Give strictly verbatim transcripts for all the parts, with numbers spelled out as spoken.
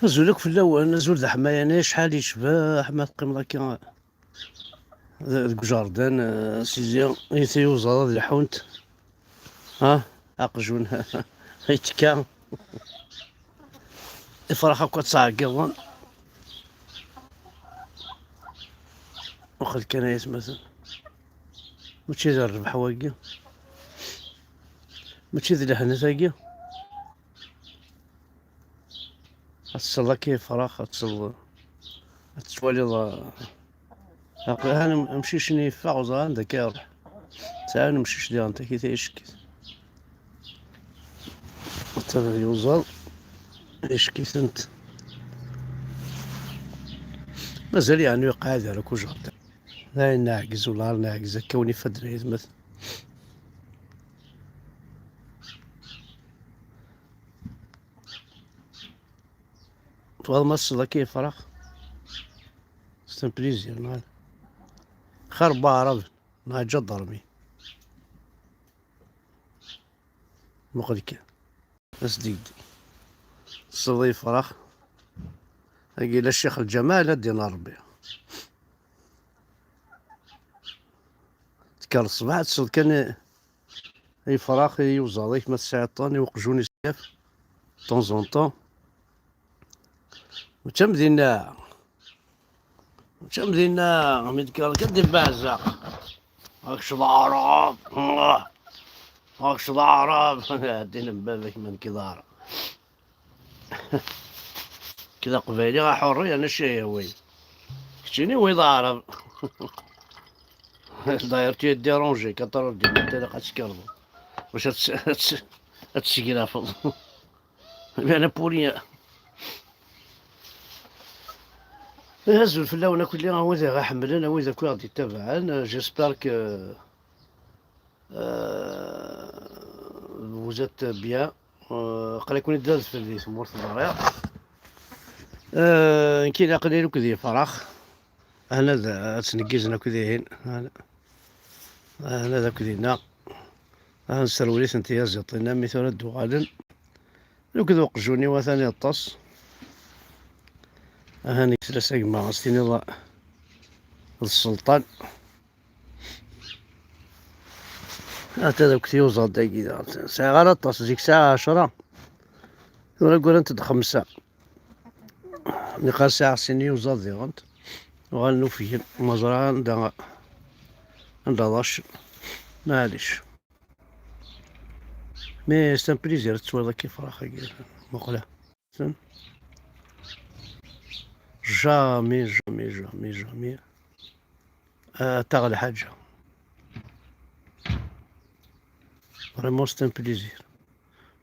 Azul akk fell-awen, azul d aḥmayan, acḥal yecbeḥ ma teqqimeḍ akka deg ujerdan, eh, s izi, i tiyuzaḍ ad leḥḥunt. Ha, aqjun yettekka, ifrax akk ad ttɛeggiḍen. Muqel kan ay atmaten, mačči d rrbeḥ wagi, mačči d lehna tagi. Ad tesleḍ akka i ifrax, ad tesleḍ, ad tettwaliḍ, ah, aql-, han am-, amcic-nni yeffeɣ, ur ẓriɣ anda akka iruḥ. Sɛan amcic diɣen takit ay acekkit. Atan yuẓaḍ, ay acekkitent. Mazal yeɛni ur yeqɛid ara akk ujerdan. D ayen neɛgez, wala neɛgez akka win ifadden ay atmaten. Tebɣiḍ ma tesleḍ akka i ifrax? C'est un plaisir, neɣ? Xir n waɛrab, neɣ ǧadarmi. Muqel kan. Asdegdeg. Tesleḍ i ifrax. Agi la ccix lǧamaɛ, la ddin n Ṛebbi. Tekker ṣṣbeḥ, ad tesleḍ kan i ifrax, i uẓaḍ-ik ma tesɛiḍ-ten, i uqjun, i ssyaf, de temps en temps. Mačči am dinna, mačči am dinna, mi d-kkreḍ kan di Beɛzaq. Akk d aɛrab, akk d aɛrab. Din n baba-k ma nekk d aɛrab. Kra aqbayli aḥurri, yerna cihwi. Keččini wi d aɛrab. D'ailleurs, tu es dérangé, quatre heures du matin, ilaq ad tekkreḍ. Bac ad ts-, ad ts-, ad tessegrafeḍ. Bien, pour rien. Eh, azul fell-awen akk, a wid i ɣ-iḥemmlen, a wid akk i ɣ-d-ittabaɛen. Euh, j'espère que, euh, vous êtes bien. Euh, aql-iken-id d adfel di tmurt, ẓriɣ. Euh, nekk aql-i akk d ifrax. Ahna d, ad ttneggizen akk dihin. Ahna, ahna d akk dinna. Aha nserwel-iten tiyaziḍt-nni, mi tura d-uɣalen. Nekk d uqjun-iw atan yeṭṭes. Aha nekk fell-as a gma, ad s-tiniḍ d sselṭan. Ata d akk tiyuzaḍ dagi daɣen. Sɛiɣ ara aṭas, zik sɛiɣ ɛecṛa. Tura ggrant-d xemsa. Niqal sɛiɣ sin yiyuzaḍ diɣen. Uɣalen ufgen. Ma ẓriɣ anda, anda ḍacen. Maɛlic. Mais c'est un plaisir ad tettwaliḍ akka ifrax-agi. Muqel-a. Jamais, jamais, jamais, jamais. Ah, taɣ lḥaǧa. Vraiment, c'est un plaisir.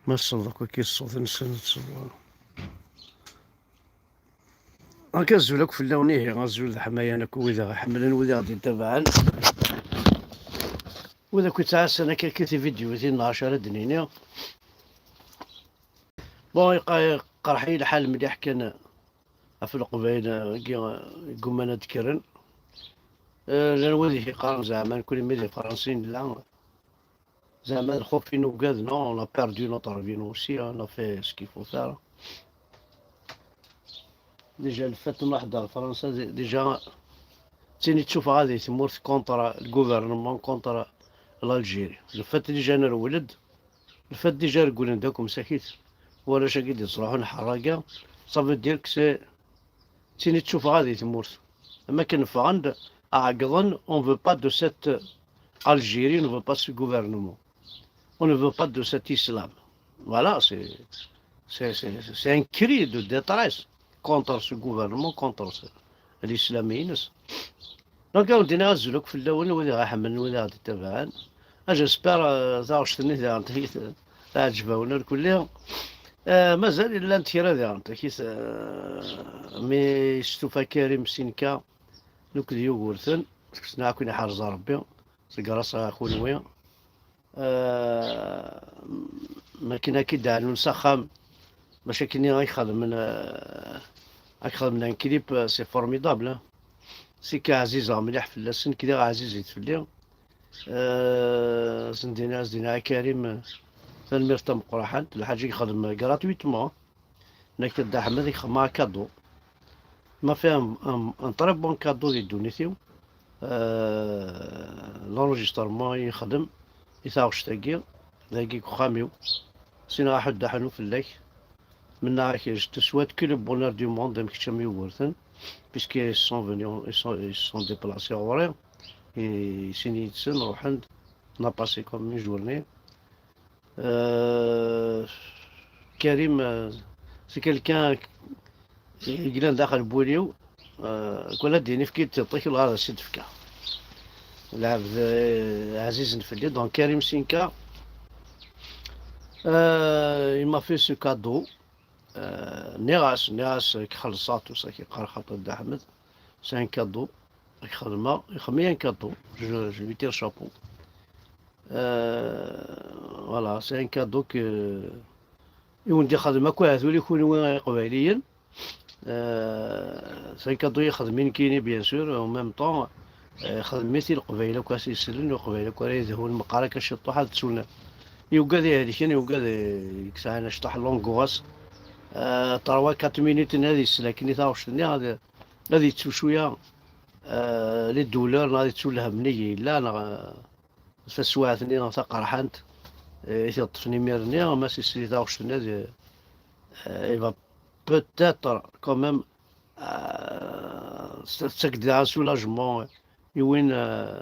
Ma tesleḍ akk akka i ṣṣut-nsen, ad tesleḍ. Akka azul akk fell-awen, ihi azul d aḥmayan akk wid i ɣ-iḥemmlen, wid i ɣ-d-ittabaɛen, wid akk yettɛassan akka, akka tividyuwin-nneɣ, acu ara d-nini. Bon, iqa-, iqerḥ-iyi lḥal mliḥ kan ɣef Leqbayel, agi, gguman ad d-kkren. Eh, llan wid i k-iqqaren zeɛma nekkni mi di Fransa i nella, zeɛma d lxuf i nugad, non, on a perdu notre vie, nous aussi, hein, on a fait ce qu'il faut faire. Déjà, le fait ma nruḥ ar Fransa, d-, déjà, d tin i d tuffɣa di tmurt contre le gouvernement, contre l'Algérie. Le fait déjà nerwel-d, le fait déjà regglen-d akk msakit warrac-agi d-yettruḥun ḥerraga, ça veut dire que c'est d tin i d tuffɣa di tmurt. Am akken ffɣen-d, ɛeggḍen, on veut pas de cette Algérie, on ne veut pas ce gouvernement. On ne veut pas de cet islam. Voilà, c'est, c'est, c'est, c'est un cri de détresse contre ce gouvernement, contre ce, l'islam-ines. Donc, ad wen-d-iniɣ azul akk fell-awen, wid i ɣ-iḥemmlen, wid i ɣ-d-ittabaɛen. Ah, j'espère, euh, taɣect-nni daɣen, takit, teɛǧeb-awen irkelli. Euh, mazal llant kra daɣen, takit, euh, mi yestufa Karim Sinka, nekk d Yugurten, sneɣ akk-in iḥrez Rebbi, seg ras ɣer kunwi. Euh, ma akken ad k-id-ɛnun s axxam, bac akken ad k-xedmen, euh, ad k-xedmen un clip, euh, c'est formidable, hein. Si ka ɛzizeɣ mliḥ fell-asen, nekk diɣ ɛzizit fell-i. Euh, s-, ndina, s-, ndina a Karim, euh, tanemmirt tameqqraḥant, lḥaǧa i yexdem gratuitement. Nekk d Dda Ḥmed i xedmeɣ akadu. Ma fait un, un, un très bon cadeau di ddunit-iw. Euh, l'enregistrement i yexdem i taɣect-agi, dagi deg uxxam-iw. Sinaɣ aḥuddu aḥnu fell-ak. Mennaɣ-ak, je te souhaite que le bonheur du monde, am kečč am Yugurten, puisqu'ils sont venus, ils sont, ils sont déplacés ɣur-i, i sin yid-sen ruḥen-d, on a passé comme une journée. Euh, Karim, euh, c'est quelqu'un i yellan daxel n wul-iw, euh, kul ad d-yini efk-iyi-d tiṭ-ik, lɣar ad s-id-fkeɣ. Lɛebd, euh, ɛzizen fell-i, donc Karim Sinka, euh, il m'a fait ce cadeau. Euh, nniɣ-as, nniɣ-as, euh, k-xellṣeɣ, tout ça, k-yeqqar xaṭer Dda Ḥmed. C'est un cadeau. Ak-xedmeɣ, ixdem-iyi un cadeau. Je, je lui tire chapeau. Euh, voilà, c'est un cadeau que i wen-d-ixdem akk ahat ula i kunwi Iqbayliyen. Euh, c'est un cadeau i yexdem i nekkini, bien sûr, en même temps, euh, ixdem-it i Leqbayel akk ara s-yeslen, Leqbayel akk ara yedhun, meqqar akka ciṭuḥ ad ttun. Yugad ihelken, yugad i yesɛan acṭaḥ l'angoisse. Euh, trois quatre minutes ad yesel akken i taɣect-nni, ad, ad yettu cwiya, euh, les douleurs, neɣ ad yettu lhem-nni yella, neɣ, euh, taswiɛt-nni taqerḥant, eh, i t-iṭṭfen imir-nni, ma s-isli taɣect-nni, ad, eh, il va peut-être quand même, euh, tettak-d un soulagement i win, euh,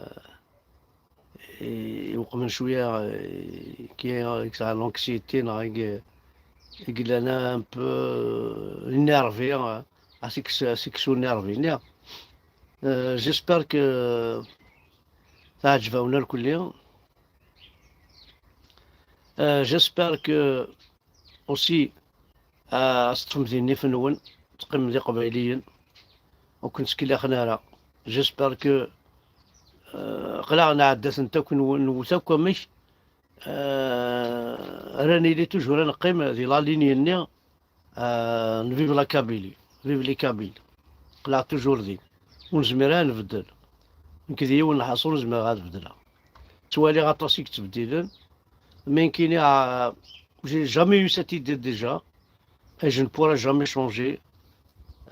i, iweqmen cwiya, eh, qui, qui a l'anxiété, neɣ i, i yellan un peu, euh, énervé, euh, à six, à six énervé, neɣ. Euh, j'espère que teɛǧeb-awen irkelli. Euh, j'espère que aussi, euh, ad teṭṭfem di nnif-nwen, teqqimem d iqbayliyen, ur ken-ttkellaxen ara. J'espère que, euh, aql-aɣ nɛedda-tent akk, nw-, nwet akk amek, euh, ara nili toujours ad neqqim di la ligne-nni, euh, n vive la Kabylie, vive les Kabyles. Aql-aɣ toujours din. Ur nezmir ara ad nbeddel. Nekk d yiwen lḥaṣun ur zmireɣ ad beddleɣ. Ttwaliɣ aṭas i yettbeddilen. Mais nekkini, euh, j'ai jamais eu cette idée déjà. Et je ne pourrai jamais changer,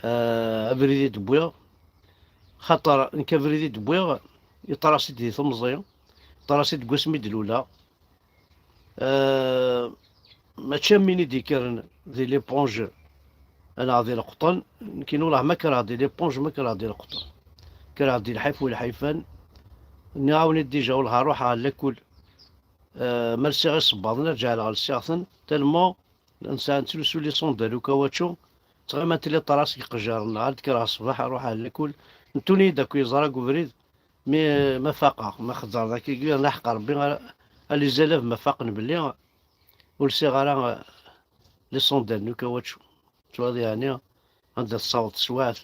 euh, abrid i d-wwiɣ. Xaṭer nekk abrid i d-wwiɣ, yeṭṭras-id di temẓi, yeṭṭras-id deg wasmi d-luleɣ. Euh, mačči am win i d-yekkren di l'éponge neɣ di leqṭen. Nekkini wellah ma kkreɣ di l'éponge, ma kkreɣ di leqṭen. Kkreɣ di lḥif u lḥifan. Nniɣ-awen-id déjà, wellah ruḥeɣ ɣer lakul. Euh, ma lsiɣ isebbaḍen, ad ǧeɛleɣ lsiɣ-ten. Tellement nesɛa nettlusu les sandales au caoutchouc. Ttɣimant les traces deg iqejjaren-nneɣ. Ad d-kkreɣ ṣṣbeḥ, ad ruḥeɣ ɣer lakul. Ntuni-yi-d akk yeẓra deg ubrid. Mi, ma faqeɣ, ma xezzreɣ daki, d laḥeqq Rebbi, a, a les élèves ma faqen belli ur lsiɣ ara, eh, les sandales n ukawaču. Twalaḍ yeɛni anda tessaweḍ teswiɛt,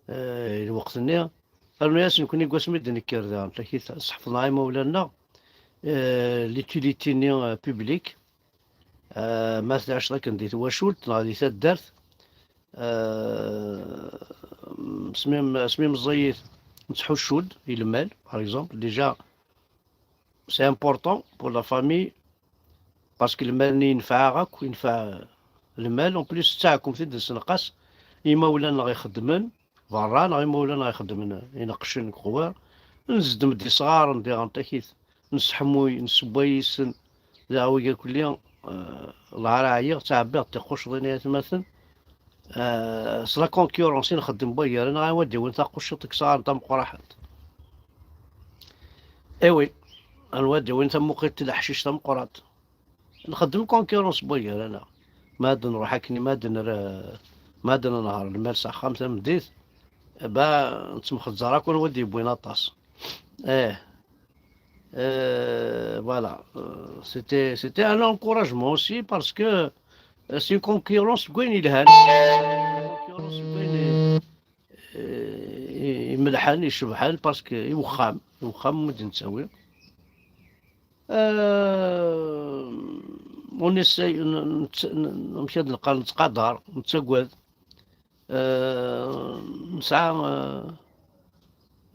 eh, i lweqt-nni. Rnu-yas nekkni deg wasmi d-nekker daɣen, takit, sḥefḍeɣ imawlan-nneɣ, eh, l'utilité-nni, eh, publique. Eh, ma tɛiceḍ akken di twacult neɣ di taddart, eh, asmi, asmi meẓẓiyit, nettḥuccu-d i lmal, par exemple, déjà, c'est important pour la famille, parce que lmal-nni yenfeɛ-aɣ akk, yenfeɛ lmal, en plus, d taɛkumt i d-nessenqas, imawlan-nneɣ ixeddmen, berra neɣ imawlan ixeddmen ineqqcen deg uɣwar, nzeddem-d isɣaren diɣen takit, nesseḥmuy, nessewway yis-sen, daɣ wiyaḍ kulli, eh, lɛar ɛyiɣ, ttɛebbiɣ-d tiqucḍin ay atmaten, eh, s la concurrence i nxeddem waygar-nneɣ, anwa d-yawin taqucciḍt deg isɣaren tameqqraḥent? Eh oui, anwa d-yawin tamuqilt n leḥcic tameqqrant? Nxeddem concurrence n waygar-nneɣ. Ma ad nruḥ akken, ma ad nr-, ma ad nenher lmal s axxam tameddit, ba, nettemxezzer akk anwa d-yewwin aṭas. Eh, eh, voilà. Euh, c'était, c'était un encouragement aussi parce que, euh, c'est une concurrence deg wayen yelhan. Une concurrence deg wayen, euh, i-, imelḥan, icebḥen, parce que i wexxam, i wexxam mu d-nettawi. Euh, on essaye, n-, n-, n-, amek ad neqqar, nettqadar, nettagad. Euh, nesɛa, euh,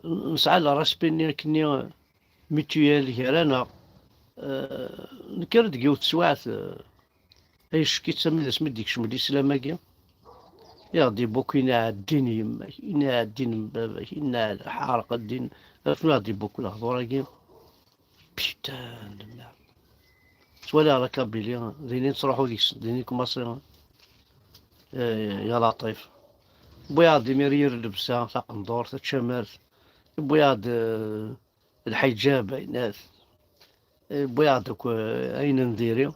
nesɛa le respect-nni akkenni, euh, mutuel gar-aneɣ. Euh, nekker-d deg yiwet teswiɛt, euh, Ay ccki d tamid asmi d-ikcem lislam-agi, i aɣ-d-ibukk inna ɛeddin yemma-k, inna ɛeddin n baba-k, inna ḥarq ddin. Acu i aɣ-d-ibukk lehdur-agi? Putain de merde. Ttwaliɣ la Kabylie, din i nettruḥu deg-s, din i commencé, eh, ya Laṭif. Wwiɣ-d imir yir llebsa, taqendurt, tacamart. Wwiɣ-d, eh, lḥiǧab, ayennat. Wwiɣ-d akk, eh, ayen n diri.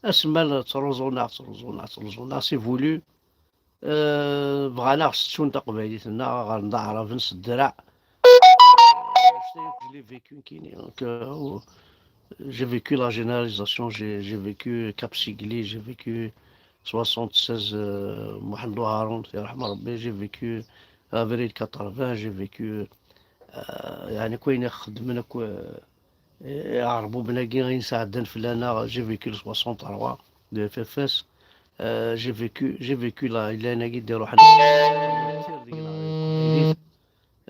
Asemmal ttruẓun-aɣ, ttruẓun-aɣ, ttruẓun-aɣ, c'est voulu. Eh, bɣan a ɣ-settun taqbaylit-nneɣ, ɣer d aɛraben s ddreɛ. Je l'ai vécu nekkini, donc, euh, j'ai vécu la généralisation, j'ai, j'ai vécu Cap Sigli, j'ai vécu soixante-seize, euh, Mohamed Ouharoun, yarḥem Rebbi, j'ai vécu avril quatre-vingts, j'ai vécu, euh, yeɛni akk ayen i xeddmen akk, euh, iɛerbuben-agi, ayen sɛeddan fell-aneɣ, j'ai vécu le soixante-trois de F F S, euh, j'ai vécu, j'ai vécu la, l'année-agi d-iruḥen.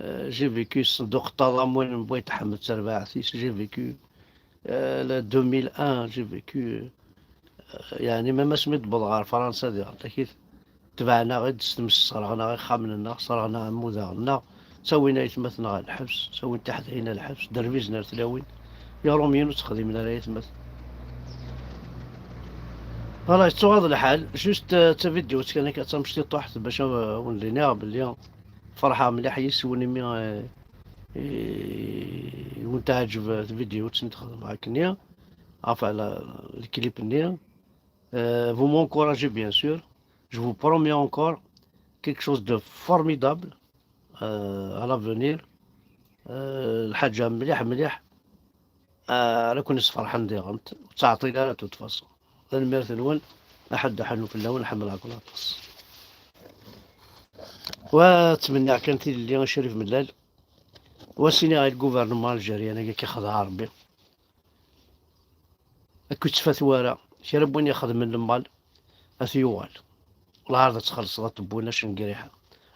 Euh, j'ai vécu ṣṣenduq ṭṭaḍ amwan n Bwayt Ḥmed terbaɛt-is, j'ai vécu, euh, la deux mille un, j'ai vécu, euh, yeɛni même asmi d-wweḍ ɣer Fransa diɣen, akit tebɛen-aɣ-id s tmes, sserɣen-aɣ ixxamen-nneɣ, sserɣen-aɣ imudaɣ-nneɣ, ttawin aytmaten ɣer lḥebs, ttawin tiḥdayin ɣer lḥebs, derbizen ar tlawin. Irumyen ur ttxeddimen ara aytmaten. Voilà, yettuɣaḍ lḥal. Juste, euh, d tavidyut kan akka d tamectiṭuḥt bac a wen-d-iniɣ belli ferḥeɣ mliḥ yis-wen imi, euh, i wen-teɛǧeb tvidyut i d-xedmeɣ akkenni, enfin, la, le clip-nni. Euh, vous m'encouragez, bien sûr. Je vous promets encore quelque chose de formidable, euh, à l'avenir. Euh, lḥaǧa mliḥ, mliḥ. Euh, ara ken-yesferḥen diɣen. Ur ttɛeṭṭil ara, de toute façon. Tanemmirt-nwen. Aḥeddu ḥennu fell-awen, ḥemmleɣ-ken aṭas. Wa ttmenniɣ kan tilelli i Crif Mellal. Wa s-iniɣ i lguvernement algérien-agi, ad k-ixdeɛ Rebbi. Ad k-yettfat wara. Kra n win ixedmen lemmal, ad t-yuɣal. Lɛerḍ ad txellṣeḍ, ad tewwin acengriḥa.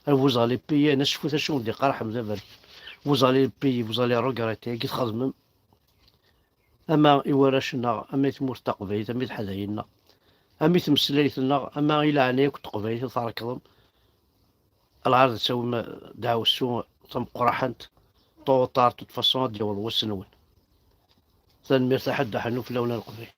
Vous allez payer, ad cfut acu d-iqerḥen d aberkan. Vous allez payer, vous allez regretter, agi txedmem. Ama i warrac-nneɣ, ama i tmurt taqbaylit, ama i teḥdayin-nneɣ, ama i tmeslayt-nneɣ, ama i leɛnaya akk n teqbaylit ad trekḍem. Lɛerḍ ad tawim dɛawessu tameqqraḥant, tôt ou tard, de toute façon, ad d-yaweḍ wass-nwen. Tanemmirt, aḥeddu ḥennu fell-awen a Leqbayel.